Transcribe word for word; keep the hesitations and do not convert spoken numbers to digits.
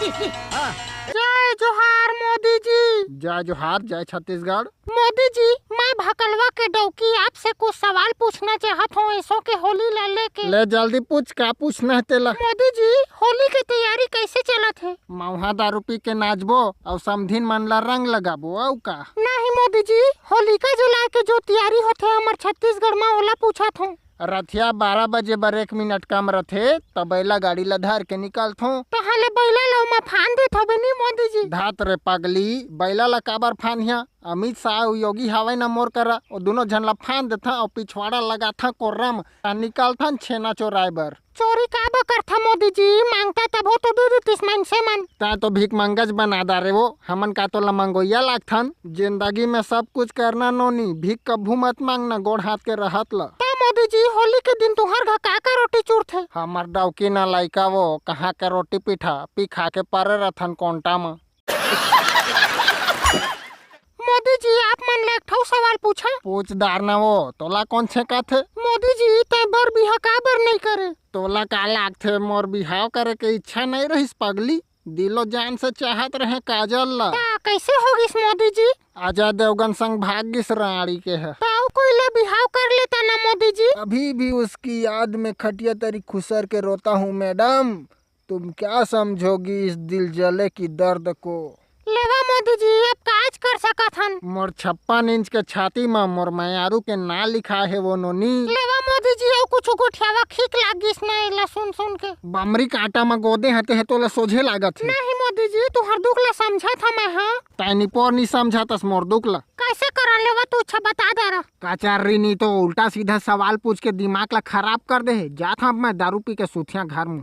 जय जोहार मोदी जी। जय जोहार, जय छत्तीसगढ़। मोदी जी, मैं भकलवा के डौकी आपसे कुछ सवाल पूछना चाहत हूँ, ऐसो के होली ला लेके। ले जल्दी पूछ, का पूछना है तेला? मोदी जी, होली के तैयारी कैसे चलत है? मउहा दारू पी के नाचबो अउ समधिन मन ला रंग लगाबो, अउ का? नहीं मोदी जी, होलिका जला के जो तैयारी होथे हमर छत्तीसगढ़ में, ओला पूछत हूँ। रथिया बारह बजे बर एक मिनट कम रथे, त बैला गाड़ी ला धर के निकलथों। त हाले बैला ला ओमा फान देत होबे नी मोदी जी? धात रे पगली, बैला ला काबर फानिया? अमित शाह अउ योगी हावय न मोर करा, ओ दुनो झन ला फान देथा अउ पिछवाड़ा लगाथा कोर्रा म, त निकलथन छेना चोराय बर। चोरी काबर करथा मोदी जी? मांगता तभो तो दे देतिस मनसे मन। तैं तो भीख मंगच बना डारे वो, हमन का तोला मंगोइया लागथन? जिंदगी में सब कुछ करना नोनी, भीख कभू मत मांगना गोड़ हाथ के रहत ल। त मोदी जी, होली के दिन तुंहर घर का का रोटी चुरथे? हमर डौकी न लइका वो, कहाँ के रोटी पीठा, पी खा के परे रथन कोंटा म। मोदी जी, आप मन ले एक ठो सवाल पूछा। पूछ डार ना वो, तोला कौन छेकाथे? मोदी जी, तैं बर बिहा काबर नहीं करे? तोला का लागथे, मोर बिहाव करे के इच्छा नहीं रहिस पगली? दिलो जान से चाहत रहे काजल ला। का, कैसे हो गिस मोदी जी? अजय देवगन संग भाग गिस राड़ी के है। त अउ कोई ले बिहाव कर लेता ना मोदी जी। अभी भी उसकी याद में खटिया तरी खुसर के रोता हूँ मैडम। तुम क्या समझोगी इस दिल जले की दर्द को? लेवा मोदी जी, अब काज कर सकत हन। मोर छप्पन इंच के छाती म मोर मयारू के ना लिखा हे वो नोनी। लेवा मोदी जी, अउ कुछ गोठियावा, खीक लाग गिस ना एला सुन सुन के। बमरी कांटा म गोदे हते हे तोला सोझे लागत हे। नहीं मोदी जी, तुहर दुख ला समझत हंव मैं, हाँ। तैं निपोर नी समझतस मोर दुख ला। कैसे करन लेवा तू, अच्छा बता डारा। कचर्री नी तो उल्टा सीधा सवाल पूछ के दिमाग ला खराब कर दे हे। जात हंव मैं दारू पी के सुथिया घर में।